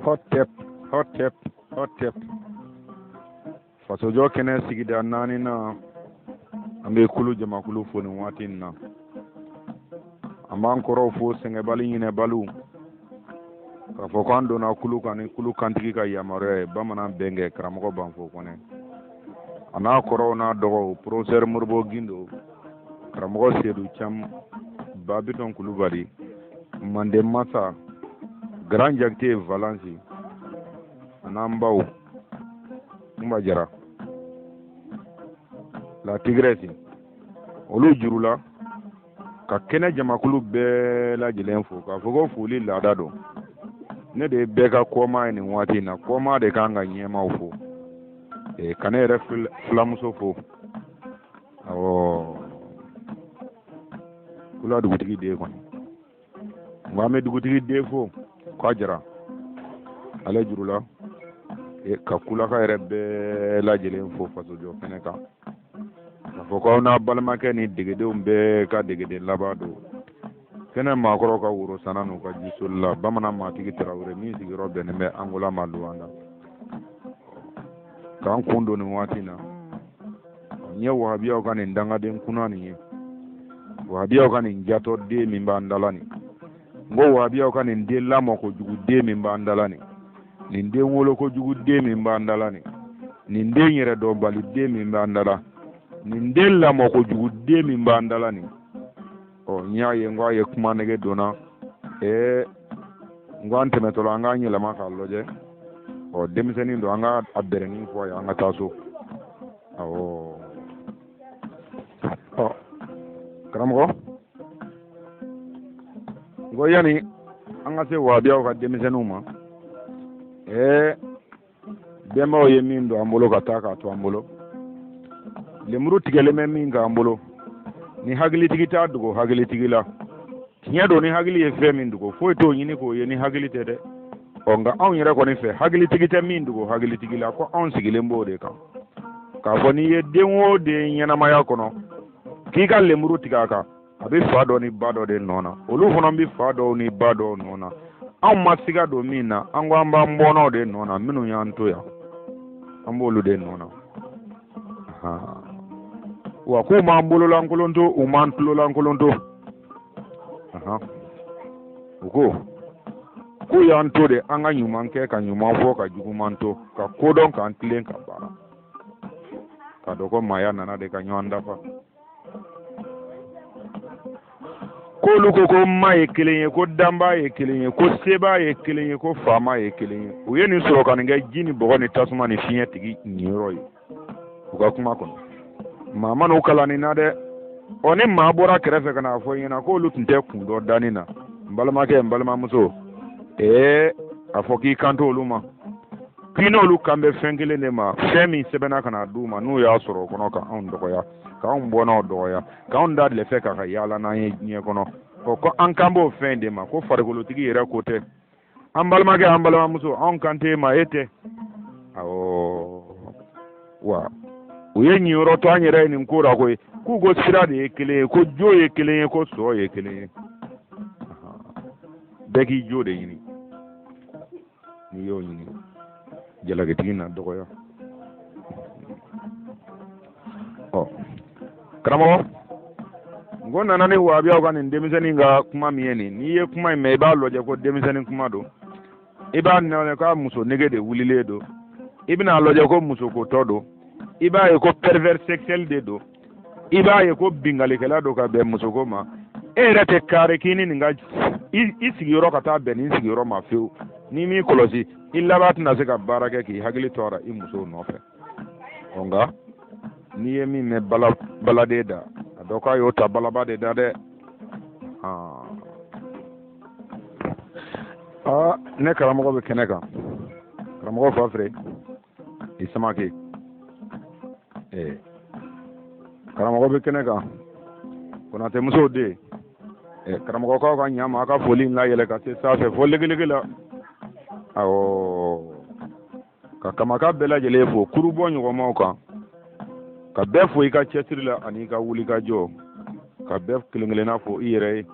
Hotep, hotep, hotep. Fasojɔ kɛnɛ sigida naaninan, an bɛ kulu jamakulu fo nin waati in na. An b'an kɔrɔw fo, sɛgɛnbali ɲinɛbaliw, k'a fɔ k'an donna kulu kan ni kulu kantigi ka yamaruya ye, bamanan bɛnkɛ karamɔgɔ Banfo Kɔnɛ, a n'a kɔrɔw n'a dɔgɔw, professeur Modibo Gindo, karamɔgɔ Sedu Cam, Babitɔn Kulubali, Manden Masa, Grand Jakite Valence, a n'an baw Kunba Jara, la Tigresse, olu jurula ka kɛnɛ jamakulu bɛɛ lajɛlen fo, k'a fɔ ko foli laada don. Ne de ye bɛɛ ka kɔma ye nin waati in na, kɔma de kan ka ɲɛmaaw fo, ka ne yɛrɛ filamuso fo, awɔ, kula dugutigi den kɔni. Nka an bɛ dugutigi den fo k'a jara ale jurula, ka kulaka yɛrɛ bɛɛ lajɛlen fo fasojɔ kɛnɛ kan, k'a fɔ k'aw n'a balimakɛ ni degedenw bɛɛ ka degeden laban don kɛnɛ maakɔrɔw ka woro sanna n'u ka jisoli la, bamanan maatigi Tarawele min sigiyɔrɔ bɛnnen bɛ Angola ma Luwanda. K'an kun don nin waati in na, n ye wahabiyaw ka nin dangaden kunna nin ye, wahabiyaw ka nin jatɔ den min b'an dala nin, n ko wahabiyaw ka nin den lamɔ kojugu den min b'an dala nin, nin den wolo kojugu den min b'an dala nin, nin den yɛrɛ dɔnbali den min b'an dala nin, den lamɔ kojugu den min b'an dala nin. Ɔ, n y'a ye, n ko a ye kuma nege donna, n ko an tɛmɛtɔ la, an k'an yɛlɛma k'a lajɛ. Ɔ, denmisɛnnin don, an ka a bɛrɛnin fɔ a ye, an ka taa so. Awɔ. Ɔ, karamɔgɔ, n ko yanni an ka se wahabiyaw ka denmisɛnninw ma, bɛnbaw ye min don an bolo ka taa k'a to an bolo, lemuru tigɛlen bɛ min k'an bolo, ni hakilitigi t'a dogo hakilitigi la. Tiɲɛ don, ni hakili ye fɛn min dogo, foyi t'o ɲini k'o ye ni hakili tɛ dɛ. Ɔ, nka anw yɛrɛ kɔni fɛ, hakilitigi tɛ min dogo hakilitigi la, ko anw sigilen b'o de kan, k'a fɔ n'i ye den o den ɲɛnamaya kɔnɔ k'i ka lemuru tigɛ a kan, a bɛ fa dɔ ni ba dɔ de nɔ na, olu fana bɛ fa dɔw ni ba dɔw nɔ na. Anw ma siga don min na, an ko an b'an bɔnnaw de nɔ na, minnu y'an to yan, an b'olu de nɔ na. Wa k'u m'an bololankolon to, u m'an tulolankolon to. U ko k'u y'an to de an ka ɲuman kɛ, ka ɲuman fɔ, ka juguman to, ka kodɔn, k'an tilen, ka baara, k'a dɔn ko maaya nana de ka ɲɔgɔn dafa. K'olu ko ko ma ye kelen ye, ko danbaa ye kelen ye, ko sebaa ye kelen ye, ko faama ye kelen ye. U ye nin sɔrɔ ka nin kɛ ji ni bɔgɔ ni tasuma ni fiɲɛ tigi niyɔrɔ ye u ka kuma kɔnɔ. Maa ma n'u kalan nin na dɛ. Ɔ, ni maa bɔra kɛrɛfɛ ka n'a fɔ i ɲɛna k'olu tun tɛ kun dɔ danni na, n balimakɛ, n balimamuso, a fɔ k'i kan t'olu ma, k'i n'olu kan bɛ fɛn kelen de ma, fɛn min sɛbɛnna ka na d'u ma, n'u y'a sɔrɔ o kɔnɔ ka anw dɔgɔya, k'anw bɔnnaw dɔgɔya, k'anw da lɛfɛ ka yaala n'an ye diɲɛ kɔnɔ. Ɔ, ko an kan b'o fɛn de ma, ko farikolotigi yɛrɛ ko tɛ. An balimakɛ, an balimamuso, anw kan t'e ma, e tɛ. Awɔ, wa u ye ɲiyɔrɔ to an yɛrɛ ye nin ko la koyi, k'u ko sira de ye kelen ye, ko jo ye kelen ye, ko sɔ ye kelen ye. Bɛɛ k'i jo de ɲini, n'i y'o ɲini, jalakitigi na dɔgɔya. Ɔ, karamɔgɔ, n ko nana ni wahabiyaw ka nin denmisɛnnin ka kuma min ye nin, n'i ye kuma in mɛn, i b'a lajɛ ko denmisɛnnin kuma don, i b'a lajɛ k'a muso nege de wulilen don, i bɛna a lajɛ ko musokotɔ don, i b'a ye ko pervers sexuel de don, i b'a ye ko binkalikɛla don ka bɛn musoko ma. E yɛrɛ tɛ kari k'i ni nin ka i sigiyɔrɔ ka taa bɛn nin sigiyɔrɔ ma fewu. N'i m'i kɔlɔsi, i laban tɛna se ka baara kɛ k'i hakili to a la i musow nɔfɛ. Ɔ, nka n'i ye min mɛn bala baladen da, a dɔn k'a y'o ta balaba de da dɛ. Aa, ne karamɔgɔ bɛ kɛnɛ kan, karamɔgɔ Fafere i Samake, karamɔgɔ bɛ kɛnɛ kan, Konatɛmusow den. Karamɔgɔ, k'aw ka ɲa ma, aw ka foli in layɛlɛ ka se sanfɛ fo legelege la. Awɔ, ka kamaka bɛɛ lajɛlen fo kurubɔ ɲɔgɔnmaw kan, ka bɛɛ fo i ka cɛsiri la ani i ka wuli ka jɔ, ka bɛɛ kelen kelenna fo i yɛrɛ ye.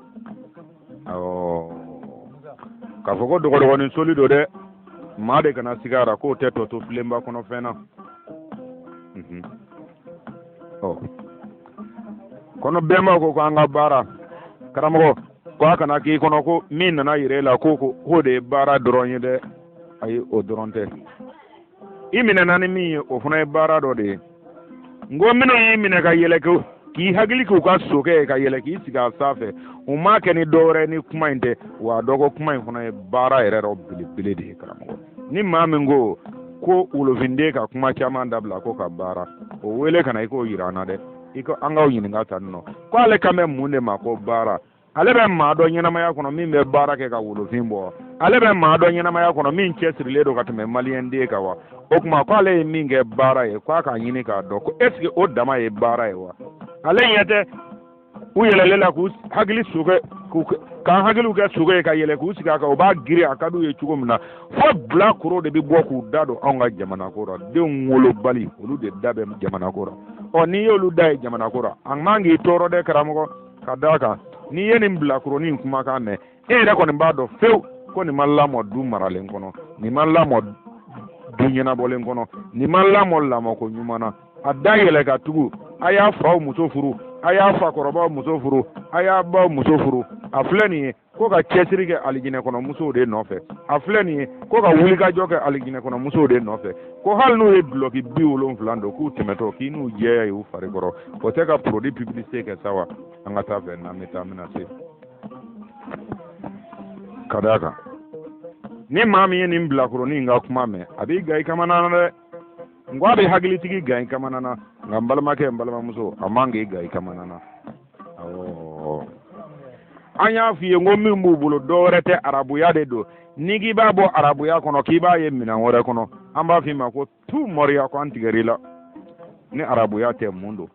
Awɔ, k'a fɔ ko dɔgɔdɔgɔnin soli don dɛ. Maa de kana siga a ra k'o tɛ tɔ to filenba kɔnɔ fɛn na. Ɔ kɔnɔ bɛnbaw ko ko an ka baara, karamɔgɔ, ko a kana k'i kɔnɔ ko min nana yira e la ko k'o de ye baara dɔrɔn ye dɛ. Ayi, o dɔrɔn tɛ. I minɛna ni min ye, o fana ye baara dɔ de ye. N ko minnu y'i minɛ ka yɛlɛ k'i hakili k'u ka sokɛ ye ka yɛlɛ k'i sigi a sanfɛ, u m'a kɛ ni dɔ wɛrɛ ni kuma in tɛ. Wa a dɔn ko kuma in fana ye baara yɛrɛ rɔ belebele de ye. Karamɔgɔ, ni maa min ko ko wolofinden ka kuma caman dabila ko ka baara, o wele ka na i k'o yira an na dɛ. I ko an k'aw ɲininka tan nɔ ko ale kan bɛ mun de ma ko baara. Ale bɛ maa dɔn ɲɛnamaya kɔnɔ min bɛ baara kɛ ka wolofin bɔ? Ale bɛ maa dɔn ɲɛnamaya kɔnɔ min cɛsirilen don ka tɛmɛ maliyɛnden kan wa? O tuma ko ale ye min kɛ baara ye, ko a k'a ɲini k'a dɔn ko est ce que o dama ye baara ye wa? Ale ɲɛ tɛ u yɛlɛlen la k'u hakili sokɛ, k'an hakiliw kɛ sokɛ ye ka yɛlɛ k'u sigi a kan, u b'a girin a ka d'u ye cogo min na, fo bilakoro de bɛ bɔ k'u da don anw ka jamana ko la. Denw wolobali, olu de da bɛ jamana ko la. Ɔ n'i y'olu da ye jamana ko la, a man k'i tɔɔrɔ dɛ, karamɔgɔ. Ka d'a kan n'i ye nin bilakoronin kumakan mɛn, e yɛrɛ kɔni b'a dɔn fewu ko nin ma lamɔ du maralen kɔnɔ, nin ma lamɔ du ɲɛnabɔlen kɔnɔ, nin ma lamɔ lamɔko ɲuman na. A da yɛlɛ ka tugu a y'a faw muso furu, a y'a fakɔrɔbaw muso furu, a y'a baw muso furu. A filɛ nin ye ko ka cɛsiri kɛ alijinɛ kɔnɔ musow de nɔfɛ. A filɛ nin ye ko ka wulikajɔ kɛ alijinɛ kɔnɔ musow de nɔfɛ, ko hali n'u ye dulɔki 70 don k'u tɛmɛtɔ k'i n'u jɛya y'u fari kɔrɔ, o tɛ ka produit publicité kɛ sa wa? An ka taa fɛ, n'an bɛ taa, an bɛna se. Ka d'a kan ni maa min ye nin bilakoronin in ka kuma mɛn, a b'i gan i kamana na dɛ. N ko a bɛ hakilitigi gan i kamana na, nka n balimakɛ, n balimamuso, a man k'i gan i kamana na. Awɔ, an y'a f'i ye n ko min b'u bolo dɔ wɛrɛ tɛ, arabuya de don. N'i k'i b'a bɔ arabuya kɔnɔ k'i b'a ye minɛn wɛrɛ kɔnɔ, an b'a f'i ma ko tu mɔriya, ko an tigɛr'i la. Ni arabuya tɛ, mun don?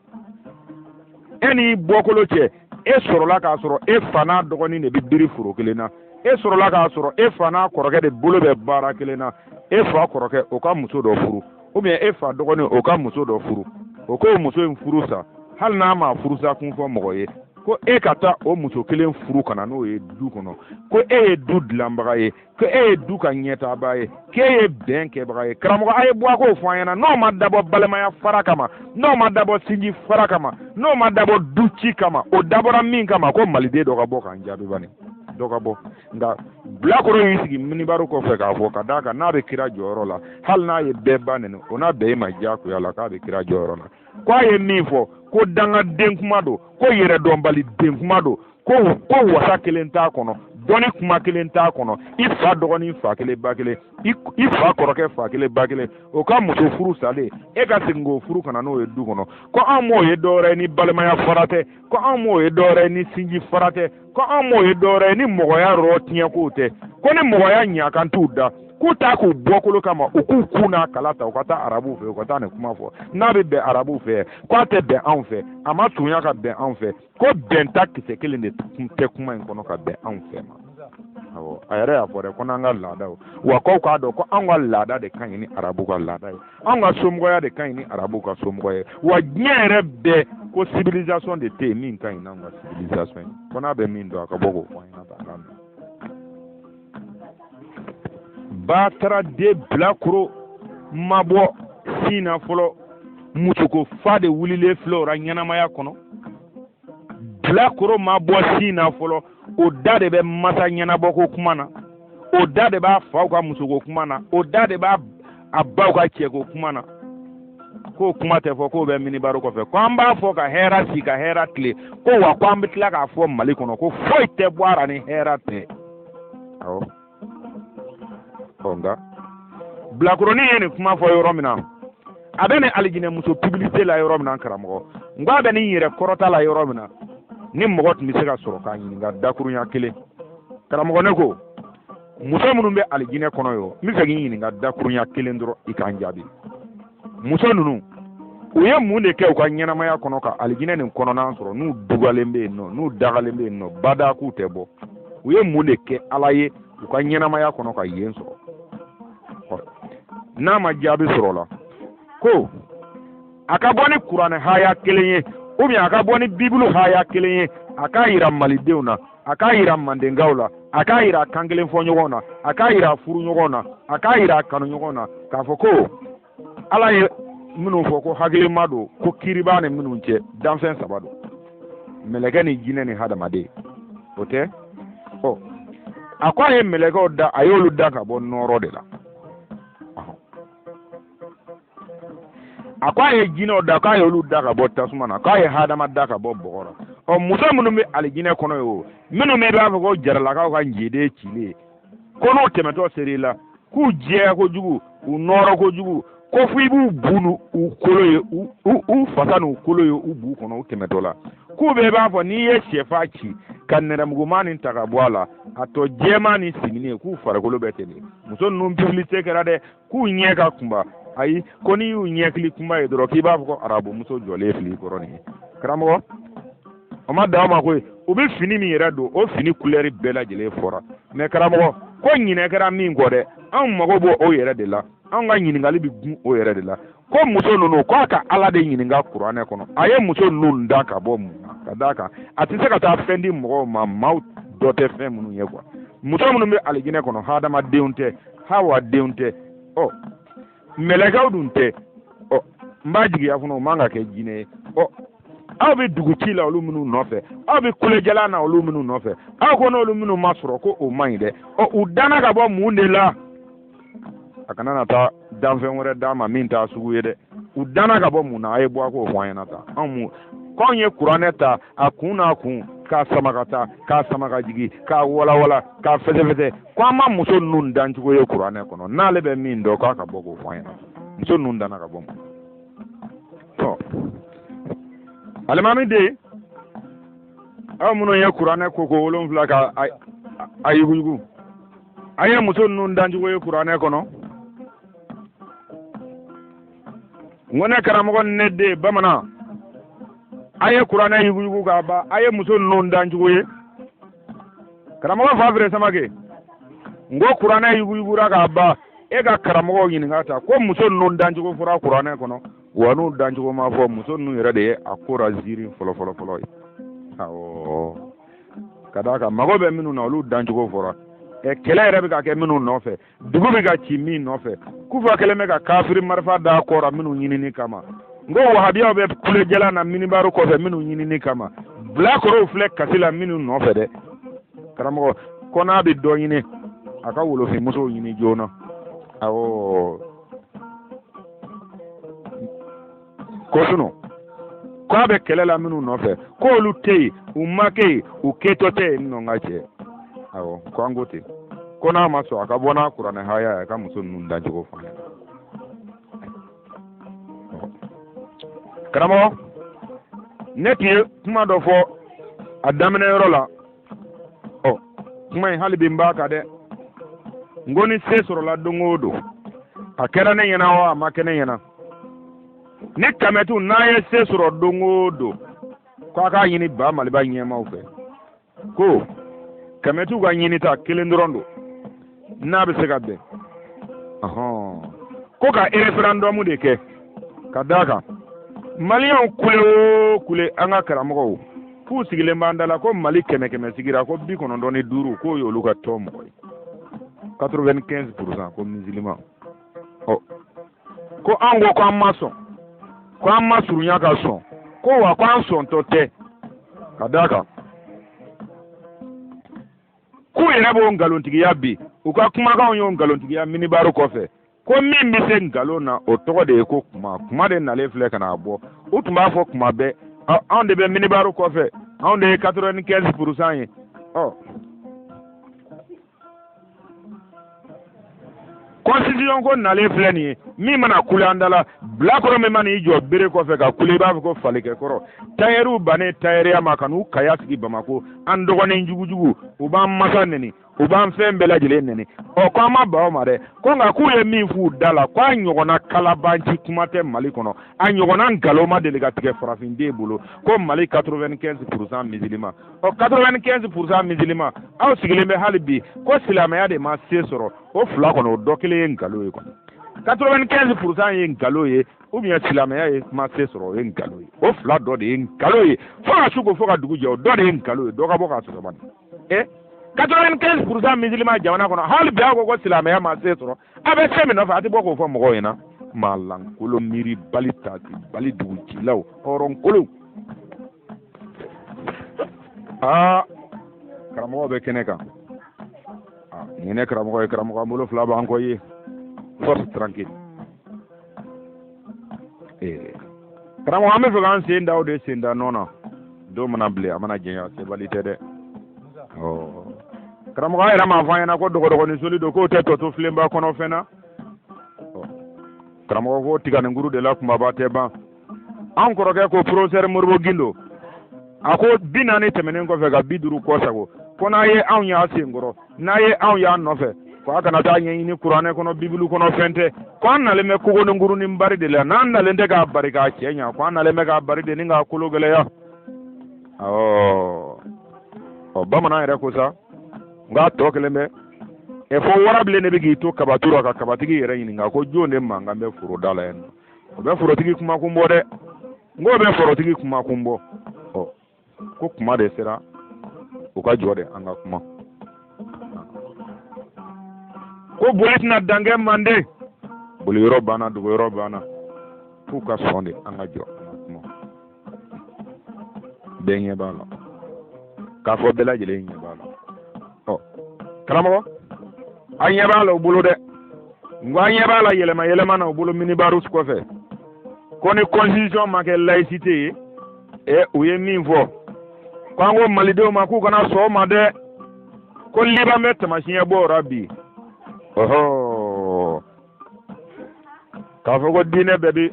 E n'i bɔkolo cɛ, e sɔrɔla k'a sɔrɔ e fa n'a dɔgɔnin de bɛ biri foro kelen na. E sɔrɔla k'a sɔrɔ e fa n'a kɔrɔkɛ de bolo bɛ baara kelen na. E fa kɔrɔkɛ, o ka muso dɔ furu, ou bien e fa dɔgɔnin, o ka muso dɔ furu, o k'o muso in furu sa, hali n'a ma furusa kun fɔ mɔgɔ ye, ko e ka taa o muso kelen furu ka na n'o ye du kɔnɔ, ko e ye du dilanbaga ye, ko e ye du ka ɲɛtaaba ye, k'e ye bɛn kɛbaga ye. Karamɔgɔ, a ye bɔ a k'o fɔ an ɲɛna. N'o ma dabɔ balimaya fara kama, n'o ma dabɔ sinji fara kama, n'o ma dabɔ du ci kama, o dabɔra min kama, ko maliden dɔ ka bɔ k'an jaabi bani, dɔ ka bɔ. Nka bilakoro y'i sigi minibaro kɔfɛ k'a fɔ, ka d'a kan n'a bɛ kira jɔyɔrɔ la, hali n'a ye bɛɛ ba nɛni, o n'a bɛɛ ma diyagoya la k'a bɛ kira jɔyɔrɔ la, ko a ye min fɔ ko dangaden kuma don, ko yɛrɛdɔnbali den kuma don, ko wasa kelen t'a kɔnɔ, dɔnni kuma kelen t'a kɔnɔ. I fa dɔgɔnin fa kelen ba kelen, i fa kɔrɔkɛ fa kelen ba kelen, o ka muso furu salen, e ka segin k'o furu ka na n'o ye du kɔnɔ, ko anw m'o ye dɔwɛrɛ ye ni balimaya fara tɛ, ko anw m'o ye dɔwɛrɛ ye ni sinji fara tɛ, ko anw m'o ye dɔwɛrɛ ye ni mɔgɔya rɔ tiɲɛkow tɛ, ko ni mɔgɔya ɲakan t'u da, k'u t'a k'u bɔkolo kama, u k'u kun n'a kala ta, u ka taa arabuw fɛ, u ka taa nin kuma fɔ. N'a bɛ bɛn arabuw fɛ, k'a tɛ bɛn anw fɛ, a ma surunya ka bɛn anw fɛ, ko bɛn ta kisɛ kelen de tɛ kuma in kɔnɔ ka bɛn anw fɛ ma. Awɔ, a yɛrɛ y'a fɔ dɛ, ko n'an ka laadaw, wa k'aw k'a dɔn ko anw ka laada de ka ɲi ni arabu ka laada ye, anw ka somɔgɔya de ka ɲi ni arabu ka somɔgɔya ye, wa diɲɛ yɛrɛ bɛɛ ko civilisation de tɛ yen min ka ɲi n'anw ka civilisation ye. Ko n'a bɛ min dɔn, a ka bɔ k'o fɔ an ɲɛna k'an ka mɛn. Batara den bilakoro ma bɔ sin na fɔlɔ, musoko fa de wulilen filɛ o la ɲɛnamaya kɔnɔ. Bilakoro ma bɔ sin na fɔlɔ, o da de bɛ masa ɲɛnabɔko kuma na, o da de b'a faw ka musoko kuma na, o da de b'a a baw ka cɛko kuma na. K'o kuma tɛ fɔ k'o bɛ minibaro kɔfɛ, ko an b'a fɔ ka hɛrɛ si ka hɛrɛ tile, ko wa ko an bɛ tila k'a fɔ Mali kɔnɔ ko foyi tɛ bɔ a la ni hɛrɛ tɛ. Awɔ, ɔ nka bilakoronin ye nin kuma fɔ yɔrɔ min na, a bɛ nin alijinɛmuso publicité la yɔrɔ min na, karamɔgɔ, n ko a bɛ nin yɛrɛ kɔrɔta la yɔrɔ min na, ni mɔgɔ tun bɛ se ka sɔrɔ k'a ɲininka dakurunya kelen, karamɔgɔ, ne ko muso minnu bɛ alijinɛ kɔnɔ yo, n bɛ fɛ k'i ɲininka dakurunya kelen dɔrɔn, i k'an jaabi. Muso ninnu, u ye mun de kɛ u ka ɲɛnamaya kɔnɔ ka alijinɛ nin kɔnɔna sɔrɔ, n'u dugalen bɛ yen nɔ, n'u dagalen bɛ yen nɔ, bada k'u tɛ bɔ? U ye mun de kɛ Ala ye u ka ɲɛnamaya kɔnɔ ka yen sɔrɔ? N'a ma jaabi sɔrɔ la, ko a ka bɔ ni kuranɛ haya kelen ye, Ou bien a ka bɔ ni bibulu haya kelen ye, a k'a yira malidenw na, a k'a yira mandenkaw la, a k'a yira kan kelen fɔ ɲɔgɔn na, a k'a yira furu ɲɔgɔn na, a k'a yira kanu ɲɔgɔn na, k'a fɔ ko ala ye minnu fɔ ko hakilima don, ko kiri b'a ni minnu cɛ, danfɛn saba don, mɛlɛkɛ ni jinɛ ni hadamaden. O tɛ? Ɔ, a ko a ye mɛlɛkɛw da, a y'olu da ka bɔ nɔɔrɔ de la. A ko a ye jinɛw da, k'a ye olu da ka bɔ tasuma na, k'a ye hadama da ka bɔ bɔgɔ la. Ɔ, muso minnu bɛ alijinɛ kɔnɔ ye, o minnu bɛ i b'a fɔ ko jaralakaw ka njeden cilen, ko n'u tɛmɛtɔ ser'i la, k'u jɛya kojugu, u nɔɔrɔ kojugu, ko fo i b'u bu n'u kolo ye, u fasa n'u kolo ye u bu kɔnɔ u tɛmɛtɔ la, k'u bɛɛ b'a fɔ n'i ye sɛfa ci ka nɛrɛmuguman nin ta ka bɔ a la, a tɔ jɛman ni simini ye, k'u farikolo bɛɛ ten de. Muso ninnu publicité kɛra dɛ, k'u ɲɛ ka kunba, ayi, ko n'i y'u ɲɛkili kunba ye dɔrɔn, k'i b'a fɔ ko arabumuso jɔlen filɛ i kɔrɔ nin ye. Karamɔgɔ, o ma dan o ma koyi, u bɛ fini min yɛrɛ don, o fini kulɛri bɛɛ lajɛlen fɔra. Mɛ karamɔgɔ, ko ɲinɛ kɛra min kɔ dɛ, anw mago b'o o yɛrɛ de la, anw ka ɲininkali bɛ gun o yɛrɛ de la, ko muso ninnu, k'a ka ala de ɲininka kuranɛ kɔnɔ, a ye muso ninnu da ka bɔ mun na? Ka d'a kan a tɛ se ka taa fɛn di mɔgɔw ma, maaw dɔ tɛ fɛn minnu ye quoi. Muso minnu bɛ alijinɛ kɔnɔ, hadamadenw tɛ, hawa denw tɛ, ɔ mɛlɛkɛw dun tɛ, ɔ n b'a jigiya fana o man ka kɛ jinɛ ye. Ɔ, aw bɛ dugu ci la olu minnu nɔfɛ, aw bɛ kulejalan na olu minnu nɔfɛ, aw ko n'olu minnu ma sɔrɔ ko o man ɲi dɛ. Ɔ, u danna ka bɔ mun de la? A kana na taa danfɛn wɛrɛ d'a ma min t'a sugu ye dɛ. U danna ka bɔ mun na? A ye bɔ a k'o fɔ an ɲɛna tan. Anw mu k'anw ye kuranɛ ta a kun n'a kun, k'a sama ka taa, k'a sama ka jigin, k'a walawala, k'a fɛsɛfɛsɛ, ko an ma muso ninnu dancogo ye kuranɛ kɔnɔ. N'ale bɛ min dɔn, k'a ka bɔ k'o fɔ an ɲɛna, muso ninnu danna ka bɔ mun? Ɔ, alimami den, aw minnu ye kuranɛ koko 7 ka a yuguyugu, a ye muso ninnu dancogo ye kuranɛ kɔnɔ? N ko ne karamɔgɔ ni ne den bamanan, a ye kuranɛ yuguyugu k'a ban, a ye muso ninnu dancogo ye? Karamɔgɔ Fafere Samake, n ko kuranɛ yuguyugura k'a ban, e ka karamɔgɔw ɲininka ta ko muso ninnu dancogo fɔra kuranɛ kɔnɔ wa? N'u dancogo ma fɔ, muso ninnu yɛrɛ de ye a ko ra ziiri fɔlɔ fɔlɔ fɔlɔ ye. Awɔ, ka d'a kan mago bɛ minnu na, olu dancogo fɔra. Ɛ, kɛlɛ yɛrɛ bɛ ka kɛ minnu nɔfɛ, dugu bɛ ka ci min nɔfɛ, kufa kɛlen bɛ ka kafiri marifa da kɔra minnu ɲinini kama, n ko wahabiyaw bɛ kulejalan na minibaru kɔfɛ minnu ɲinini kama, bilakorow filɛ kasi la minnu nɔfɛ dɛ. Karamɔgɔ ko n'a bɛ dɔ ɲini, a ka wolofinmusow ɲini joona. Awɔ, ko sinɔn ko a bɛ kɛlɛ la minnu nɔfɛ, k'olu tɛ yen, u ma kɛ yen, u kɛtɔ tɛ yen nɔ. N ka cɛ, awɔ, ko an ko ten, ko n'a ma sɔn, a ka bɔ n'a kuranɛ haya ye, a ka muso ninnu dancogo fɔ an ɲɛna. Karamɔgɔ, ne tun ye kuma dɔ fɔ a daminɛ yɔrɔ la. Ɔ, kuma in hali bi n b'a kan dɛ. N ko ni se sɔrɔla don o don, a kɛra ne ɲɛna wa, a ma kɛ ne ɲɛna, ni kamɛtu n'a ye se sɔrɔ don o don, ko a k'a ɲini ba maliba ɲɛmaaw fɛ, ko kamɛtu ka ɲinita kelen dɔrɔn don, n'a bɛ se ka bɛn, ko ka référendum de kɛ. Ka d'a kan maliyɛnw kule o kule, an ka karamɔgɔw k'u sigilen b'an da la ko Mali kɛmɛ kɛmɛ sigira, ko 95 k'o y'olu ka tɔn mɔgɔ ye, 95% ko musulman. Ɔ, ko an ko k'an ma sɔn, ko an ma surunya ka sɔn, ko wa ko an sɔntɔ tɛ. Ka d'a kan k'u yɛrɛ b'o nkalontigiya bi, u ka kumakanw y'o nkalontigiya minibaru kɔfɛ, ko min bɛ se nkalon na, o tɔgɔ de ye ko kuma. Kuma de nalen filɛ ka n'a bɔ. U tun b'a fɔ kuma bɛɛ, anw de bɛ minibaru kɔfɛ, anw de ye 95% ye. Ɔ, constitution ko nalen filɛ nin ye, min mana kule an da la, bilakoro min mana i jɔ bere kɔfɛ ka kule i b'a fɔ ko falikɛ kɔrɔ, tayɛriw bannen tayɛriya ma ka n'u kaya sigi Bamako, an dɔgɔnin jugujugu, u b'an masa neni, u b'an fɛn bɛɛ lajɛlen neni. Ɔ, ko an ma ban o ma dɛ, ko nka k'u ye min f'u da la, ko a ɲɔgɔnna kalabanci kuma tɛ Mali kɔnɔ, a ɲɔgɔnna nkalon ma deli ka tigɛ farafinden bolo, ko Mali 95% musulman. Ɔ, 95% musulman, aw sigilen bɛ hali bi ko silamɛya de ma se sɔrɔ. O fila kɔnɔ, o dɔ kelen ye nkalon ye kɔni. 95% ye nkalon ye ou bien silamɛya ye kuma se sɔrɔ, o ye nkalon ye. O fila dɔ de ye nkalon ye, fo ka su ko fo ka dugu jɛ, o dɔ de ye nkalon ye. Dɔ ka bɔ k'a sɔsɔ bani. 95% musulman jamana kɔnɔ, hali bi aw ko ko silamɛya ma se sɔrɔ, a bɛ se min nɔfɛ, a tɛ bɔ k'o fɔ mɔgɔw ɲɛna. Maa lankolon, miiri bali, taasi bali, dugucilaw, hɔrɔnkolon. Aa, karamɔgɔ bɛ kɛnɛ kan. Nin ye ne karamɔgɔ ye. Karamɔgɔ, an bolo fila b'an kɔ ye. Force tranquille. Karamɔgɔ, an bɛ fɛ k'an sen da o de sen da nɔ na. Don mana bilen, a mana jɛnya, sebali tɛ dɛ. Ɔ karamɔgɔ, an yɛrɛ m'a fɔ an ɲɛna ko dɔgɔdɔgɔnin soli don, k'o tɛ tɔ to filenba kɔnɔ fɛn na. Karamɔgɔ ko tiganinkuru de la kunbaba tɛ ban. An kɔrɔkɛ ko professeur Modibo Gindo, a ko 40 tɛmɛnen kɔfɛ ka 50 kɔ sago, ko n'a ye anw y'a senkɔrɔ, n'a ye anw y'a nɔfɛ, ko a kana taa ɲɛɲini kuranɛ kɔnɔ, bibulu kɔnɔ, fɛn tɛ, ko an nalen bɛ kogoninkurunin bari de la. N'an nalen tɛ k'a bari k'a cɛ ɲa, ko an nalen bɛ k'a bari de ni k'a kolo gɛlɛya. Awɔ, ɔ bamanan yɛrɛ ko sa, n k'a tɔ kelen bɛ ɛ fo warabilen de bɛ k'i to kabatu la ka kabatigi yɛrɛ ɲininka ko jɔn de mankan bɛ foro da la yan nɔ. O bɛ forotigi kuma kun bɔ dɛ. N k'o bɛ forotigi kuma kun bɔ. Ɔ ko kuma de sera u ka jɔ de, an ka kuma. Ko boli tɛna dan kɛ manden, boli yɔrɔ banna, dogo yɔrɔ banna, k'u ka sɔn de, an ka jɔ, an ka kuma. Bɛɛ ɲɛ b'a la k'a fɔ bɛɛ lajɛlen ɲɛ b'a la. Ɔ karamɔgɔ, an ɲɛ b'a la u bolo dɛ. N ko an ɲɛ b'a la yɛlɛma yɛlɛma na u bolo minibaru kɔfɛ, ko ni constitution ma kɛ laïcité ye. Ɛ, u ye min fɔ, ko an ko malidenw ma k'u kana sɔn o ma dɛ, ko Liban bɛ tamasiɲɛ bɔ o la bi. Ɔhɔ, k'a fɔ ko diinɛ bɛɛ bi,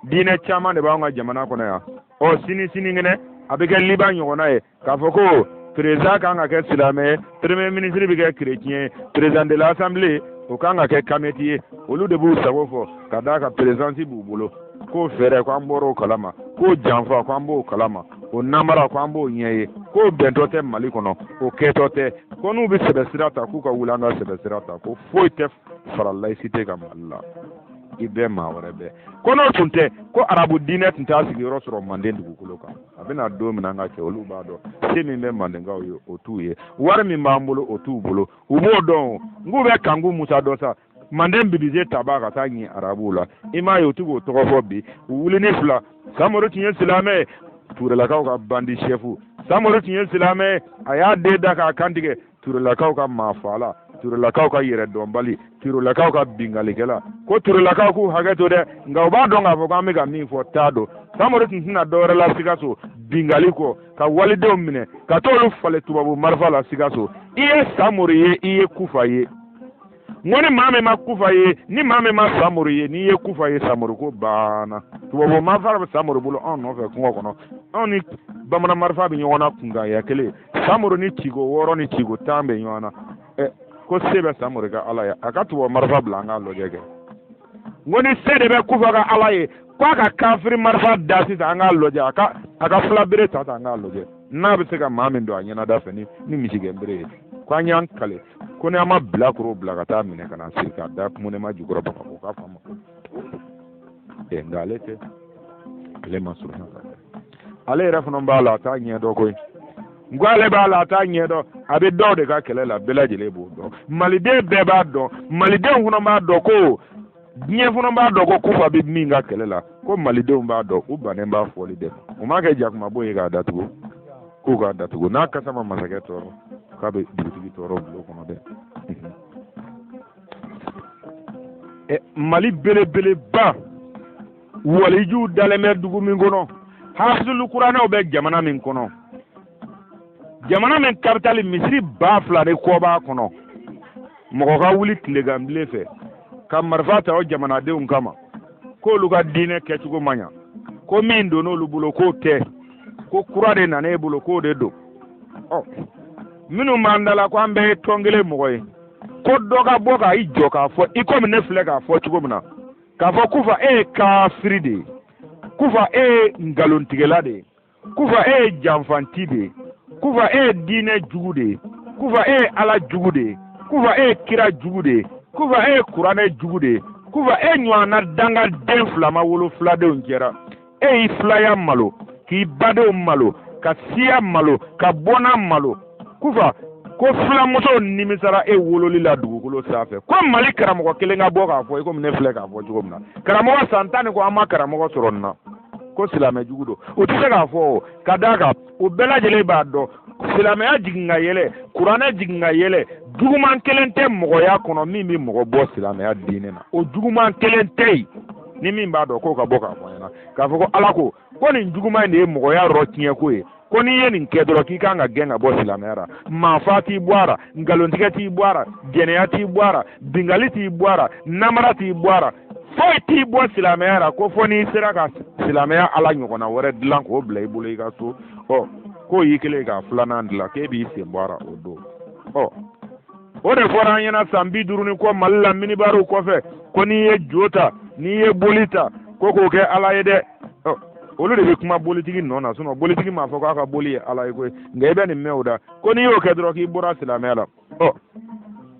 diinɛ caman de b'an ka jamana kɔnɔ yan. Ɔ sini sinikɛnɛ a bɛ kɛ Liban ɲɔgɔnna ye, k'a fɔ ko président kan ka kɛ silamɛ ye, premier ministre bɛ kɛ chrétien ye, président de l'assemblée o kan ka kɛ kamɛti ye. Olu de b'u sago fɔ ka d'a kan présidence b'u bolo. K'o fɛɛrɛ, ko an bɔra o kalama, k'o janfa, ko an b'o kalama, o namara, ko an b'o ɲɛ ye, k'o bɛntɔ tɛ Mali kɔnɔ, o kɛtɔ tɛ. Ko n'u bɛ sɛbɛ sira ta, k'u ka wuli an ka sɛbɛ sira ta, ko foyi tɛ fara laïcité kan Mali la. I bɛɛ maa wɛrɛ bɛɛ ko n'o tun tɛ, ko arabu diinɛ tun t'a sigiyɔrɔ sɔrɔ manden dugukolo kan. A bɛna don min na an ka cɛ, olu b'a dɔn se min bɛ mandenkaw ye, o t'u ye, wari min b'an bolo, o t'u bolo, u b'o dɔn. N k'u bɛ Kanku Musa dɔn sa, manden bibize taba ka taa ɲin arabuw la. I m'a ye u ti k'o tɔgɔ fɔ bi. U wuli ni fila, Samori tun ye silamɛ ye, Turelakaw ka bandi sɛfu. Samori tun ye silamɛ ye, a y'a den da k'a kantigɛ, Turelakaw ka maafaala, Turelakaw ka yɛrɛdɔnbali, Turelakaw ka binkalikɛla. Ko Turelakaw k'u hakɛ to dɛ, nka u b'a dɔn k'a fɔ k'an bɛ ka min fɔ taa don. Samori tun tɛna dɔwɛrɛ la Sikaso bingali kɔ, ka walidenw minɛ ka t'olu falen tubabu marifa la Sikaso. I ye Samori ye, i ye Kufa ye. N ko ni maa min ma Kufa ye, ni maa min ma Samori ye, n'i ye Kufa ye, Samori ko banna. Tubabu marifa bɛ Samori bolo anw nɔfɛ kungo kɔnɔ, anw ni bamanan marifa bɛ ɲɔgɔn na kunkan kelen. Samori ni ciko 6 ni ciko 10 bɛ ɲɔgɔn na. Ɛ, ko se bɛ Samori ka Ala ye, a ka tubabu marifa bila, an k'a lajɛ kɛ. N ko ni se de bɛ Kufa ka Ala ye, k'a ka kafiri marifa da sisan, an k'a lajɛ. A ka filabere ta ta, an k'a lajɛ n'a bɛ se ka maa min don a ɲɛnada fɛ ni misigɛnbere ye. Ko an y'an kale ko ni an ma bilakoro bila ka taa minɛ ka na siri k'a da munɛma jukɔrɔ Bamakɔ, k'a fɔ ma. Ɛ, nka ale tɛ, ale ma surunya ka kɛ. Ale yɛrɛ fana b'a la, a t'a ɲɛ dɔn koyi. N ko ale b'a la, a t'a ɲɛ dɔn. A bɛ dɔw de ka kɛlɛ la, bɛɛ lajɛlen b'o dɔn, maliden bɛɛ b'a dɔn, malidenw fana b'a dɔn, ko diɲɛ fana b'a dɔn ko Kufa bɛ min ka kɛlɛ la, ko malidenw b'a dɔn, u bannen b'a fɔli de ma. U m'a kɛ jakumabo ye k'a datugu, k'u k'a datugu n'a kasa ma masakɛ tɔɔrɔ, k'a bɛ dugutigi tɔɔrɔ bulon kɔnɔ dɛ. Mali belebeleba, walijuw dalen bɛ dugu min kɔnɔ, hafizulu kuranɛw bɛ jamana min kɔnɔ, jamana min kapitali misiri 2000 ni kɔ b'a kɔnɔ, mɔgɔ ka wuli tileganbilen fɛ ka marifa ta o jamanadenw kama k'olu ka diinɛ kɛcogo man ɲa, ko min donn'olu bolo k'o tɛ, ko kura de nana e bolo k'o de don. Ɔ minnu b'an da la ko an bɛɛ ye tɔn kelen mɔgɔ ye, ko dɔ ka bɔ ka i jɔ k'a fɔ i komi ne filɛ k'a fɔ cogo min na, k'a fɔ Kufa e ye kafiri de ye, Kufa e ye nkalontigɛla de ye, Kufa e ye janfanti de ye, Kufa e ye diinɛ jugu de ye, Kufa e ye Ala jugu de ye, Kufa e ye kira jugu de ye, Kufa e ye kuranɛ jugu de ye. Kufa e ɲɔgɔnna dangaden fila ma wolo filadenw cɛra. E y'i filaya malo, k'i badenw malo, ka siya malo, ka bɔnna malo. Kufa ko filamusow nimisara e wololi la dugukolo sanfɛ. Ko Mali karamɔgɔ kelen ka bɔ k'a fɔ i komi ne filɛ k'a fɔ cogo min na. Karamɔgɔ san 10 ni kɔ an ma karamɔgɔ sɔrɔ nin na. Ko silamɛ jugu don. U tɛ se k'a fɔ o, ka d'a kan u bɛɛ lajɛlen b'a dɔn silamɛya jigin ka yɛlɛ, kuranɛ jigin ka yɛlɛ, juguman kelen tɛ mɔgɔya kɔnɔ min bɛ mɔgɔ bɔ silamɛya diinɛ na. O juguman kelen tɛ yen. Ni min b'a dɔn k'o ka bɔ k'a fɔ ɲɛna, k'a fɔ ko Ala ko ko nin juguman in de ye mɔgɔya rɔ tiɲɛ ko ye, ko n'i ye nin kɛ dɔrɔn k'i kan ka gɛn ka bɔ silamɛya la. Maafa t'i bɔ a la, nkalontigɛ t'i bɔ a la, jɛnɛya t'i bɔ a la, bingali t'i bɔ a la, namara t'i bɔ a la, foyi t'i bɔ silamɛya la, ko fo n'i sera ka silamɛya Ala ɲɔgɔnna wɛrɛ dilan k'o bila i bolo i ka so. Ɔ k'o y'i kɛlen k'a filanan dilan k'e b'i sen bɔ a la o don. Ɔ o de fɔra an ɲɛna san 50 ni kɔ Mali la minibariw kɔfɛ, ko n'i ye jo ta, n'i ye boli ta, ko k'o kɛ Ala ye dɛ. Ɔ olu de bɛ kuma bolitigi nɔ na, sinɔn bolitigi m'a fɔ k'a ka boli ye Ala ye koyi. Nka i bɛ nin mɛn o da, ko n'i y'o kɛ dɔrɔn k'i bɔra silamɛya la. Ɔ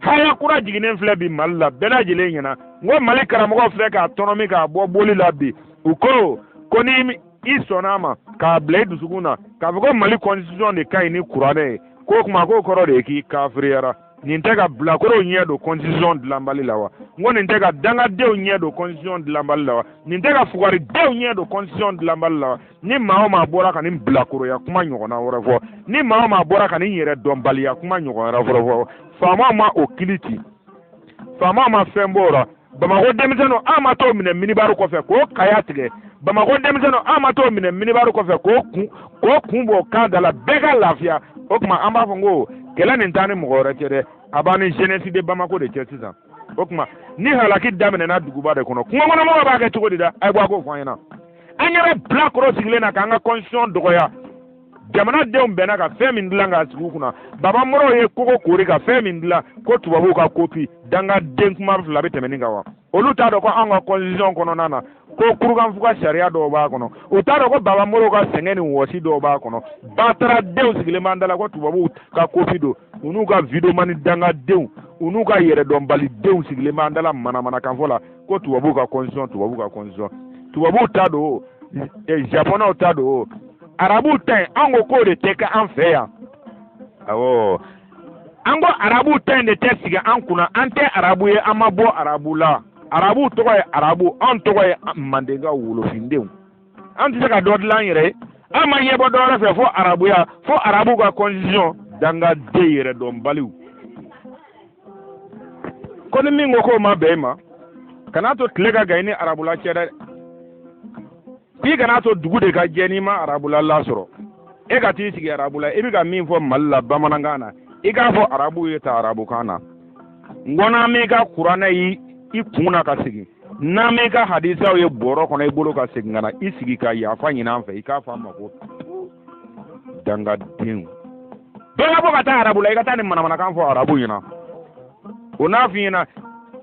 haya kura jiginnen filɛ bi Mali la bɛɛ lajɛlen ɲɛna. N ko Mali karamɔgɔ filɛ k'a tɔnɔmi k'a bɔ boli la bi. U ko ko ni i sɔnna a ma k'a bila i dusukun na k'a fɔ ko Mali constitution de ka ɲi ni kuranɛ ye, k'o kuma k'o kɔrɔ de ye k'i kafiriyara. Nin tɛ ka bilakorow ɲɛ don constitution dilanbali la wa? N ko nin tɛ ka dangadenw ɲɛ don constitution dilanbali la wa? Nin tɛ ka fugaridenw ɲɛ don constitution dilanbali la wa? Ni maa o maa bɔra ka nin bilakoroya kuma ɲɔgɔnna wɛrɛ fɔ, ni maa o maa bɔra ka nin yɛrɛ dɔnbaliya kuma ɲɔgɔn wɛrɛ fɔ, faamaw ma o kili ci, faamaw ma fɛn bɔ o la. Bamakɔ denmisɛnninw an ma t'o minɛ minibari kɔfɛ k'o kaya tigɛ. Bamakɔ denmisɛnninw an ma t'o minɛ minibari kɔfɛ k'o kun bɔ kan da la, bɛɛ ka lafiya. O tuma an b'a fɔ ko kɛlɛ nin t'an ni mɔgɔ wɛrɛ cɛ dɛ, a b'an ni jeunesse de Bamako de cɛ sisan. O tuma ni halaki daminɛna duguba de kɔnɔ, kungo kɔnɔmɔgɔw b'a kɛ cogo di da? A ye bɔ a k'o fɔ an ɲɛna. An ɲɛ bɛ bilakoro sigilen na k'an ka constitution dɔgɔya. Jamanadenw bɛnna ka fɛn min dilan k'a sigi u kunna, Baba Mɔrɔw ye kogo koori ka fɛn min dilan ko tubabuw ka kopi, dangaden kuma fila bɛ tɛmɛ nin kan wa? Olu t'a dɔn ko anw ka constitution kɔnɔna na ko kurukanfuga sariya dɔw b'a kɔnɔ. U t'a dɔn ko Baba Mɔrɔw ka sɛgɛn ni wɔsi dɔw b'a kɔnɔ. Bataradenw sigilen b'an da la ko tubabuw ka kopi don. U n'u ka videomani dangadenw, u n'u ka yɛrɛdɔnbalidenw sigilen b'an da la manamanakanfɔ la ko tubabuw ka constitution, tubabuw ka constitution. Tubabuw ta don, japonɛw ta don, arabuw ta yen. An ko k'o de tɛ kɛ an fɛ yan. Awɔ, an ko arabuw ta in de tɛ sigi an kunna. An tɛ arabu ye, an ma bɔ arabu la. Arabuw tɔgɔ ye arabu, anw tɔgɔ ye mandenkaw wolofindenw. An tɛ se ka dɔ dilan an yɛrɛ ye. An ma ɲɛbɔ dɔ wɛrɛ fɛ fo arabuya, fo arabuw ka constitution. Dangaden yɛrɛdɔnbaliw. Ko ni min ko k'o ma bɛn i ma, kan'a to tile ka gan i ni arabula cɛ dɛ. K'i kana to dugu de ka jɛ n'i ma arabula lasɔrɔ. E ka t'i sigi arabula, i bɛ ka min fɔ Mali la bamanankan na, i k'a fɔ arabuw ye ta arabukan na. N ko n'an m'i ka kuranɛ y'i i kun na ka segin, n'an m'i ka hadisaw ye bɔrɔ kɔnɔ i bolo ka segin ka na i sigi ka yafa ɲini an fɛ, i k'a fɔ an ma ko dangadenw. Bɛɛ ka bɔ ka taa arabu la, i ka taa nin manamanakan fɔ arabu ɲɛna. O n'a f'i ɲɛna,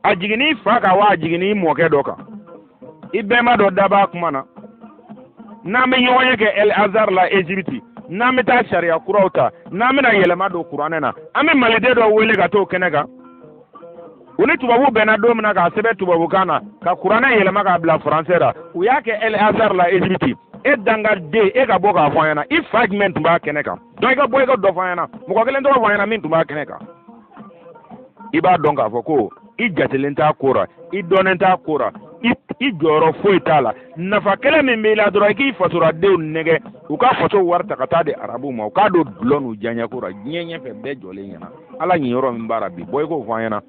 a jiginn'i fa kan wa a jiginn'i mɔkɛ dɔ kan. I bɛnba dɔ daba kuma na. N'an bɛ ɲɔgɔn ye kɛ El Azhar la Egypte, n'an bɛ taa sariya kuraw ta, n'an bɛna yɛlɛma don kuranɛ na, an bɛ maliden dɔ wele ka t'o kɛnɛ kan. U ni tubabu bɛnna don min na k'a sɛbɛn tubabukan na, ka kuranɛ yɛlɛma k'a bila faransɛ la, u y'a kɛ El Azhar la Egypte. E dangaden, e ka bɔ k'a fɔ an ɲɛna, i fa jumɛn tun b'a kɛnɛ kan? Donc i ka bɔ i ka dɔ fɔ an ɲɛna, mɔgɔ kelen tɔgɔ fɔ an ɲɛna min tun b'a kɛnɛ kan. I b'a dɔn k'a fɔ ko i jatelen t'a ko ra, i dɔnnen t'a ko ra, i jɔyɔrɔ foyi t'a la. Nafa kelen min b'i la dɔrɔn, i k'i fasoradenw nɛgɛ, u ka faso wari ta ka taa di arabuw ma, u k'a don dulɔ n'u diyaɲɛko ra diɲɛ ɲɛfɛ bɛɛ jɔlen ɲɛna. Ala ɲin yɔrɔ min b'a la bi, bɔ i k'o fɔ an ɲɛna.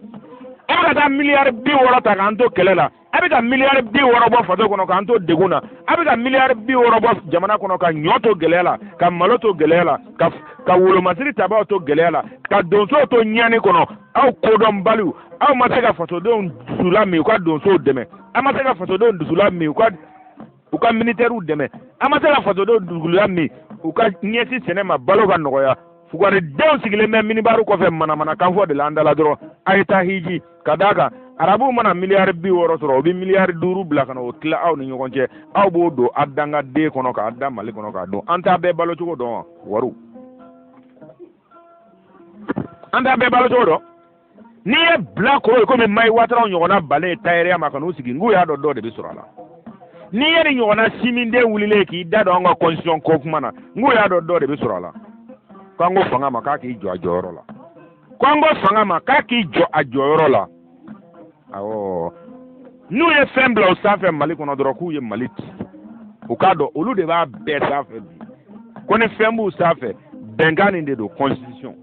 A bɛ ka taa miliyari 60 ta k'an to kɛlɛ la, a bɛ ka miliyari 60 bɔ faso kɔnɔ k'an to degun na, a bɛ ka miliyari 60 bɔ jamana kɔnɔ ka ɲɔ to gɛlɛya la, ka malo to gɛlɛya la, ka wolomasiri tabaw to gɛlɛya la, ka donsow to ɲani kɔnɔ. Aw kodɔnbaliw, aw ma se ka fasodenw dusula min u ka donsow dɛmɛ, aw ma se ka fasodenw dusula min u ka militɛriw dɛmɛ, aw ma se ka fasodenw dusula min u ka ɲɛsin sɛnɛ ma, balo ka nɔgɔya. Fugaridenw sigilen bɛ minibaru kɔfɛ manamanakan fɔ de la an da la dɔrɔn, a ye taa hiji. Ka d'a kan arabuw mana miliyari 60 sɔrɔ, u bɛ miliyari 5 bila ka na o tila aw ni ɲɔgɔn cɛ. Aw b'o don a dangaden kɔnɔ k'a da Mali kɔnɔ k'a dun. An t'a bɛɛ balo cogo dɔn wa? Wariw, an t'a bɛɛ balo cogo dɔn. N'i ye bilakoro ye komi Mayi Wataraw ɲɔgɔnna balen ye tayɛriya ma ka n'u sigi, n k'u y'a dɔn dɔ de bɛ sɔrɔ a la. N'i ye nin ɲɔgɔnna siminden wulilen k'i da don an ka constitution ko kuma na, n k'u y'a dɔn dɔ de bɛ sɔrɔ a la. K'an ko fanga ma k'a k'i jɔ a jɔyɔrɔ la. K'an ko fanga ma k'a k'i jɔ a jɔyɔrɔ la. Awɔ, n'u ye fɛn bila o sanfɛ Mali kɔnɔ dɔrɔn, k'u ye Mali ci. U k'a dɔn olu de b'a bɛɛ sanfɛ bi. Ko ni fɛn b'u sanfɛ, bɛnkan nin de don, constitution.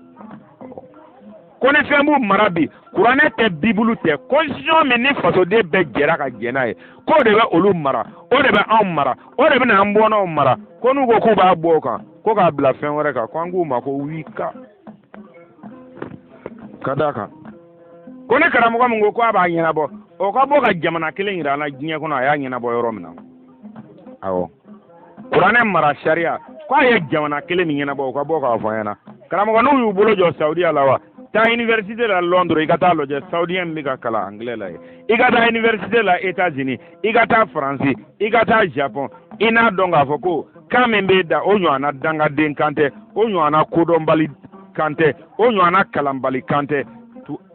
Ko ni fɛn b'u mara bi, kuranɛ tɛ, bibulu tɛ, constitution min ni fasoden bɛɛ jɛra ka jɛn n'a ye, k'o de bɛ olu mara, o de bɛ anw mara, o de bɛna an bɔnnaw mara. Ko n'u ko k'u b'a bɔ o kan, ko k'a bila fɛn wɛrɛ kan, ko an k'u ma ko wika. Ka d'a kan ko ni karamɔgɔ min ko k'a b'a ɲɛnabɔ, o ka bɔ ka jamana kelen yira an na diɲɛ kɔnɔ a y'a ɲɛnabɔ yɔrɔ min na. Awɔ, kuranɛ mara sariya ko a ye jamana kelen min ɲɛnabɔ, o ka bɔ k'a fɔ an ɲɛna. Karamɔgɔ, n'u y'u bolo jɔ Saudiya la wa, taa université la Londres, i ka taa lajɛ saoudien min bɛ ka kalan anglais la yen. I ka taa université la États-Unis, i ka taa Faransi, i ka taa Japon, i n'a dɔn k'a fɔ ko kan min bɛ da, o ɲɔgɔnna dangaden kan tɛ, o ɲɔgɔnna kodɔnbali kan tɛ, o ɲɔgɔnna kalanbali kan tɛ.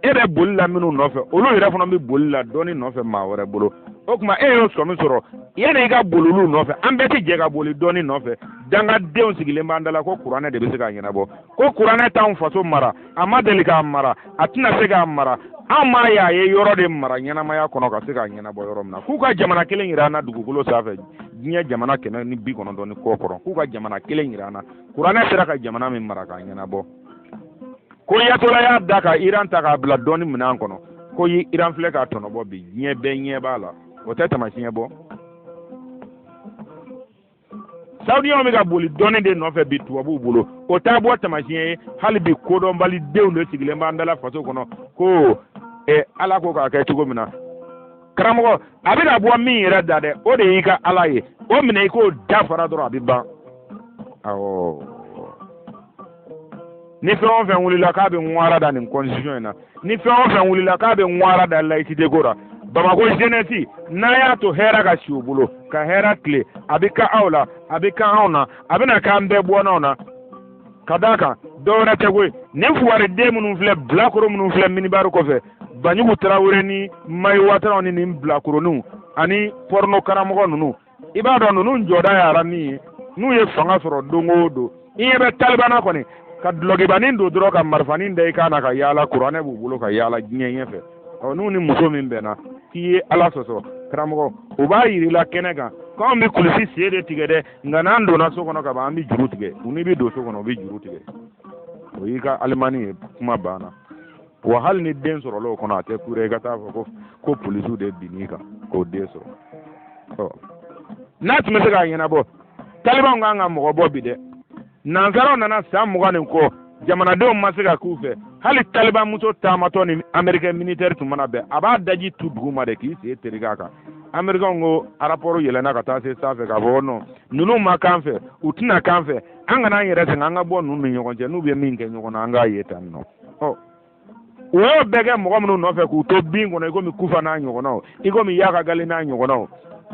E bɛ boli la minnu nɔfɛ, olu yɛrɛ fana bɛ boli la dɔɔni nɔfɛ maa wɛrɛ bolo. O tuma e y'o sɔmi sɔrɔ, yanni i ka boli olu nɔfɛ, an bɛɛ tɛ jɛ ka boli dɔɔni nɔfɛ. Dangadenw sigilen b'an da la ko kuranɛ de bɛ se k'a ɲɛnabɔ, ko kuranɛ t'anw faso mara, a ma deli k'a mara, a tɛna se k'a mara. Anw m'a ye a ye yɔrɔ de mara ɲɛnamaya kɔnɔ ka se k'a ɲɛnabɔ yɔrɔ min na. K'u ka jamana kelen yira an na dugukolo sanfɛ, diɲɛ jamana 190 ni kɔ kɔrɔ, k'u ka jamana kelen yira an na kuranɛ sera ka jamana min mara k'a ɲɛnabɔ. Ko ayatola y'a da ka Iran ta k'a bila dɔɔni minɛn kɔnɔ, ko Iran filɛ k'a tɔnɔbɔ bi, diɲɛ bɛɛ ɲɛ b'a la. O tɛ taamasiyɛn bɔ? Saudiyɛnw bɛ ka boli dɔɔni de nɔfɛ bi tubabuw bolo, o t'a bɔ taamasiyɛn ye? Hali bi kodɔnbali denw de sigilen b'an da la faso kɔnɔ ko Ala ko k'a kɛ cogo min na. Karamɔgɔ, a bɛ ka bɔ min yɛrɛ da dɛ, o de y'i ka Ala ye, o minɛ i k'o dafara dɔrɔn, a bɛ ban. Awɔ, ni fɛn o fɛn wulila k'a bɛ ŋwara da nin constitution in na, ni fɛn o fɛn wulila k'a bɛ ŋwara da laïcité ko la, Bamakɔ jeunesse, n'a y'a to hɛrɛ ka si u bolo, ka hɛrɛ tile, a bɛ ka aw la, a bɛ ka anw na, a bɛna k'an bɛɛ bɔnnaw na. Ka d'a kan dɔwɛrɛ tɛ koyi, nin fugariden minnu filɛ, bilakoro minnu filɛ minibari kɔfɛ, Banjugu Tarawele ni Mayi Wataraw ni nin bilakoroninw ani pɔrɔno karamɔgɔ ninnu, i b'a dɔn ninnu jɔda yɛrɛ min ye, n'u ye fanga sɔrɔ don o don, i ɲɛ bɛ talibana kɔni ka dulɔkibanin don dɔrɔn, ka marifanin da i kan na ka yaala, kuranɛ b'u bolo ka yaala diɲɛ ɲɛfɛ. Ɔ, n'u ni muso min bɛnna k'i ye Ala sɔsɔ, karamɔgɔ, u b'a yir'i la kɛnɛ kan k'anw bɛ kulisi sen de tigɛ dɛ, nka n'an donna so kɔnɔ ka ban, an bɛ juru tigɛ. U n'i bɛ don so kɔnɔ, u bɛ juru tigɛ. O y'i ka alimani ye, kuma banna. Wa hali ni den sɔrɔla o kɔnɔ, a tɛ kure i ka taa fɔ ko polisiw de binn'i kan k'o den sɔrɔ. Ɔ, n'a tun bɛ se k'a ɲɛnabɔ, talibanw kan ka mɔgɔ bɔ bi dɛ. Nansaraw nana san 20 ni kɔ, jamanadenw ma se ka k'u fɛ. Hali taliban muso taamatɔ ni américain militaire tun mana bɛn, a b'a daji tu dugu ma de k'i sen tereke a kan. Américain ko rapport yɛlɛnna ka taa se sanfɛ k'a fɔ non, ninnu ma k'an fɛ, u tɛna k'an fɛ, an kana an yɛrɛ sɛgɛn, an ka bɔ ninnu ni ɲɔgɔn cɛ, n'u bɛ min kɛ ɲɔgɔn na, an k'a ye tan nɔ. Ɔ, u y'o bɛɛ kɛ mɔgɔ minnu nɔfɛ k'u to bin kɔnɔ, i komi Kufa n'a ɲɔgɔnnaw, i komi Yaka Gali n'a ɲɔgɔnnaw,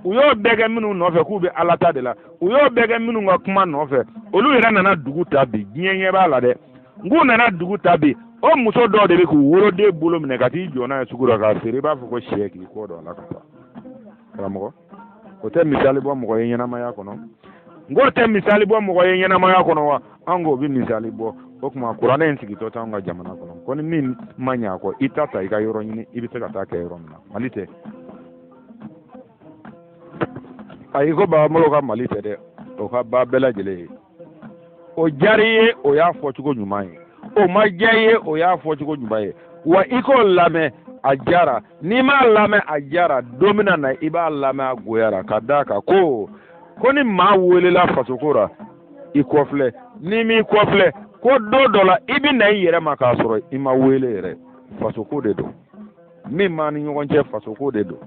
u y'o bɛɛ kɛ minnu nɔfɛ k'u bɛ Ala ta de la, u y'o bɛɛ kɛ minnu ka kuma nɔfɛ, olu yɛrɛ nana dugu ta bi, diɲɛ ɲɛ b'a la dɛ. N k'u nana dugu ta bi, o muso dɔw de bɛ k'u woloden bolo minɛ ka t'i jɔ n'a ye sugu la k'a feere, i b'a fɔ ko sɛ, k'i kɔ don a la ka taa. Karamɔgɔ, o tɛ misali bɔ mɔgɔ ye ɲɛnamaya kɔnɔ? N k'o tɛ misali bɔ mɔgɔ ye ɲɛnamaya kɔnɔ wa? An k'o bɛ misali bɔ. O tuma kuranɛ in sigitɔ t'anw ka jamana kɔnɔ ko ni min ma ɲɛ a kɔ, i ta ta, i ka yɔrɔ ɲini, i bɛ se ka taa kɛ yɔrɔ min na. Mali tɛ. Ayi, ko Baba Molo ka Mali tɛ dɛ, o ka ba bɛɛ lajɛlen ye. O diyara i ye, o y'a fɔcogo ɲuman ye. O ma diya i ye, o y'a fɔcogo ɲuman ye. Wa i k'o lamɛn, a diyara. N'i m'a lamɛn, a diyara. Don bɛna na, i b'a lamɛn, a goyara. Ka d'a kan ko ni maa welela fasoko la, i kɔfilɛ. N'i m'i kɔfilɛ, ko don dɔ la i bɛ na i yɛrɛ ma k'a sɔrɔ i ma wele yɛrɛ. Fasoko de don. Min b'an ni ɲɔgɔn cɛ, fasoko de don.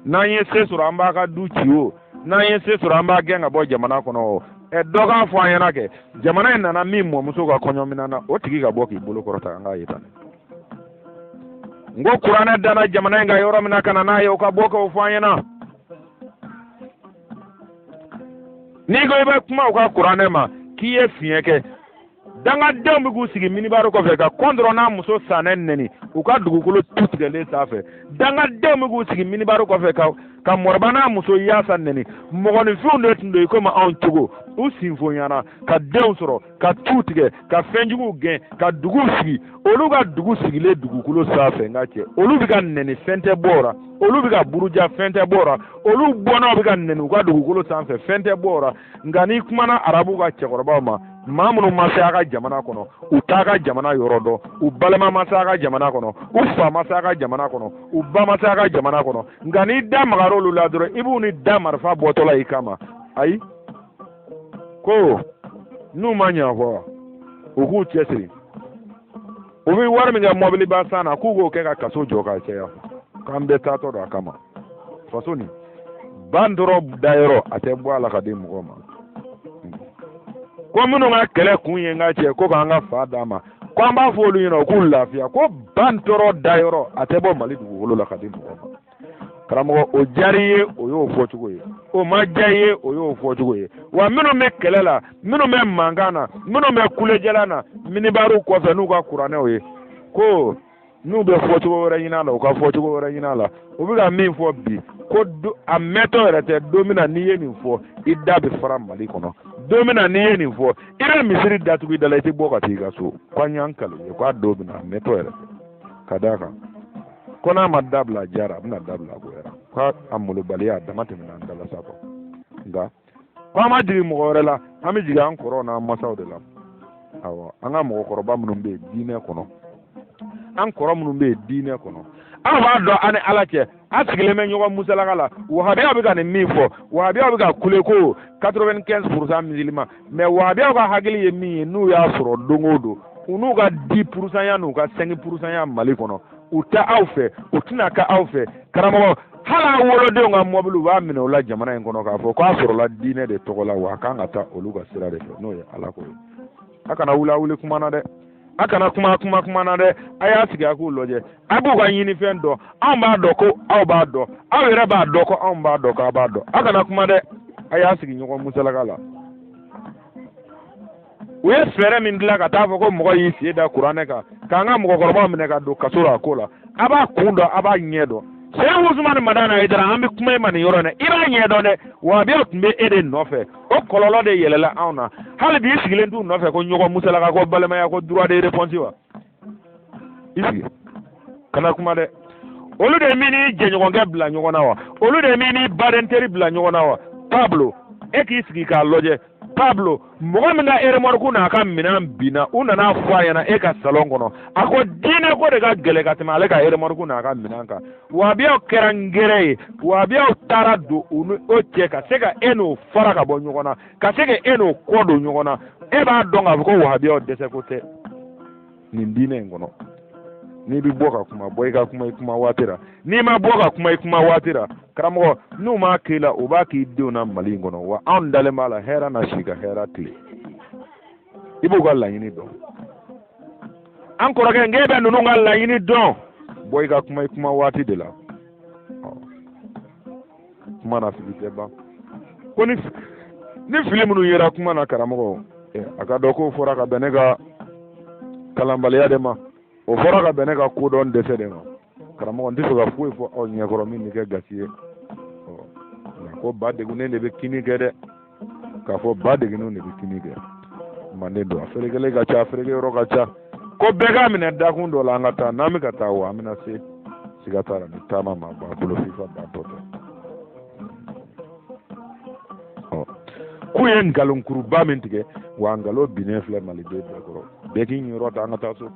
N'an ye se sɔrɔ, an b'a ka du ci o. N'an ye se sɔrɔ, an b'a gɛn ka bɔ jamana kɔnɔ o. Ɛ, dɔ k'a fɔ an ɲɛna kɛ, jamana in nana min mɔmuso ka kɔɲɔminɛn na, o tigi ka bɔ k'i bolo kɔrɔta, an k'a ye tan. N ko kuranɛ danna jamana in kan yɔrɔ min na ka na n'a ye, o ka bɔ k'o fɔ an ɲɛna. N'i ko i bɛ kuma u ka kuranɛ ma k'i ye fiɲɛ kɛ, Dangadenw bɛ k'u sigi minibari kɔfɛ ka kɔntɔrɔ n'a muso sanɛ nɛni u ka dugukolo tu tigɛlen sanfɛ. Dangadenw bɛ k'u sigi minibari kɔfɛ ka mɔrɔba n'a muso yaasa nɛni. Mɔgɔninfinw de tun don i komi anw cogo. U sinfonyana ka denw sɔrɔ, ka tu tigɛ, ka fɛnjuguw gɛn, ka duguw sigi. Olu ka dugu sigilen dugukolo sanfɛ n ka cɛ, olu bɛ ka nɛni, fɛn tɛ bɔ o la. Olu bɛ ka buruja, fɛn tɛ bɔ o la. Olu bɔnnaw bɛ ka nɛni u ka dugukolo sanfɛ, fɛn tɛ bɔ o la. Nka n'i kumana arabuw ka cɛkɔrɔbaw ma, maa minnu ma se a ka jamana kɔnɔ, u t'a ka jamana yɔrɔ dɔn, u balima ma se a ka jamana kɔnɔ, u fa ma se a ka jamana kɔnɔ, u ba ma se a ka jamana kɔnɔ, nka n'i da magara olu la dɔrɔn, i b'u ni da marifa bɔtɔla i kama. Ayi, ko n'u ma ɲa kɔ, u k'u cɛsiri. U bɛ wari min kɛ mɔbiliba san na, k'u k'o kɛ ka kaso jɔ ka caya, k'an bɛɛ taatɔ don a kama. Faso nin ba dɔrɔn dayɔrɔ a tɛ bɔ a la ka di mɔgɔ ma. Ko minnu ka kɛlɛ kun ye n ka cɛ ko k'an ka fa d'a ma, ko an b'a fɔ olu ɲɛna u k'u lafiya, ko ba dɔrɔn dayɔrɔ a tɛ bɔ Mali dugukolo la ka di mɔgɔ ma. Karamɔgɔ, o diyara i ye, o y'o fɔcogo ye, o ma diya i ye, o y'o fɔcogo ye. Wa minnu bɛ kɛlɛ la, minnu bɛ mankan na, minnu bɛ kulejɛla na minibariw kɔfɛ n'u ka kuranɛw ye, ko n'u bɛ fɔcogo wɛrɛ ɲini a la, u ka fɔcogo wɛrɛ ɲini a la. U bɛ ka min fɔ bi, ko a mɛntɔ yɛrɛ tɛ. Don min na n'i ye nin fɔ, i da bɛ fara Mali kɔnɔ. Don min na n'i ye nin fɔ, i bɛ misiri datugu i da la, i tɛ bɔ ka taa i ka so. Ko an y'an kali ye k'a don min na, a mɛntɔ yɛrɛ tɛ. Ka d'a kan ko n'a ma dabila a diyara, a bɛna dabila a goyara. K'a a malobaliya a dama tɛmɛna an da la sa kɔ. Nka ko an ma jigin mɔgɔ wɛrɛ la, an bɛ jigin an kɔrɔw n'an masaw de la. Awɔ, an ka mɔgɔkɔrɔba minnu bɛ yen diinɛ kɔnɔ, an kɔrɔ minnu bɛ yen diinɛ kɔnɔ, aw b'a dɔn an ni Ala cɛ, an sigilen bɛ ɲɔgɔn musalaka la. Wahabiyaw bɛ ka nin min fɔ, wahabiyaw bɛ ka kule ko 95% musulman, mais wahabiyaw ka hakili ye min ye, n'u y'a sɔrɔ don o don, u n'u ka 10% ya n'u ka 5% ya Mali kɔnɔ, u tɛ aw fɛ, u tɛna kɛ aw fɛ. Karamɔgɔ, hali a wolodenw ka mɔbili u b'a minɛ u la jamana in kɔnɔ k'a fɔ k'a sɔrɔla diinɛ de tɔgɔ la, wa a kan ka taa olu ka sira de fɛ, n'o ye Ala ko ye. A kana wuli a wuli kuma na dɛ, a kana kuma kuma kuma na dɛ, a y'a sigi a k'u lajɛ, a b'u ka ɲinifɛn dɔn, anw b'a dɔn ko aw b'a dɔn, aw yɛrɛ b'a dɔn ko anw b'a dɔn k'aw b'a dɔn. A kana kuma dɛ, a y'a sigi ɲɔgɔn musalaka la. U ye fɛɛrɛ min dilan ka taa fɔ ko mɔgɔ y'i sen da kuranɛ kan, k'an ka mɔgɔkɔrɔbaw minɛ ka don kaso la a ko la, a b'a kun dɔn, a b'a ɲɛ dɔn. Sɛki Usumani Madani Hayidara, an bɛ kuma e ma nin yɔrɔ in na, i b'a ɲɛ dɔn dɛ. Wahabiyaw tun bɛ e de nɔfɛ, o kɔlɔlɔ de yɛlɛla anw na. Hali bi i sigilen t'u nɔfɛ ko ɲɔgɔn musalaka, ko balimaya, ko droit de réponse wa. I sigi kana kuma dɛ. Olu de min n'i jɛɲɔgɔnkɛ bila ɲɔgɔn na wa, olu de min n'i baden teri bila ɲɔgɔn na wa. Pablo, e k'i sigi k'a lajɛ. Pablo, mɔgɔ min ka eremɔriku n'a ka minɛn binna, u nana fɔ a ɲɛna e ka salon kɔnɔ, a ko diinɛ ko de ka gɛlɛn ka tɛmɛ ale ka eremɔriku n'a ka minɛn kan. Wahabiyaw kɛra ngɛrɛ ye, wahabiyaw taara don u ni o cɛ ka se ka e n'o fara ka bɔ ɲɔgɔn na, ka se ka e n'o kɔ don ɲɔgɔn na. E b'a dɔn k'a fɔ ko wahabiyaw dɛsɛ ko tɛ nin diinɛ in kɔnɔ. N'i bɛ bɔ ka kuma, bɔ i ka kuma i kuma waati la. N'i ma bɔ ka kuma i kuma waati la, karamɔgɔ, n'u m'a k'i la, u b'a k'i denw na Mali in kɔnɔ. Wa anw dalen b'a la, hɛrɛ na si ka hɛrɛ tile. I b'u ka laɲini dɔn. An kɔrɔkɛ, n k'e bɛ ninnu ka laɲini dɔn, bɔ i ka kuma i kuma waati de la. Kuma na fili tɛ ban. Ko ni fili minnu yera kuma na, karamɔgɔ, a ka dɔn k'o fɔra ka bɛn ne ka kalanbaliya de ma, o fɔra ka bɛn ne ka kodɔn dɛsɛ de ma. Karamɔgɔ, n tɛ fɛ ka foyi fɔ aw ɲɛkɔrɔ min bɛ kɛ gasi ye. Nka ko ba degunnen de bɛ kini kɛ dɛ, k'a fɔ ba degunnen de bɛ kini kɛ. Manden don, a ferekele ka ca, a fereke yɔrɔ ka ca. Ko bɛɛ k'a minɛ dakun dɔ la, an ka taa n'an bɛ ka taa, wa an bɛna se, siga t'a la. Ni taama ma ban bolo fifa bantɔ tɛ. K'u ye nkalonkuruba min tigɛ, wa nkalon binnen filɛ maliden bɛɛ kɔrɔ. Bɛɛ k'i ɲiyɔrɔ ta, an ka taa so.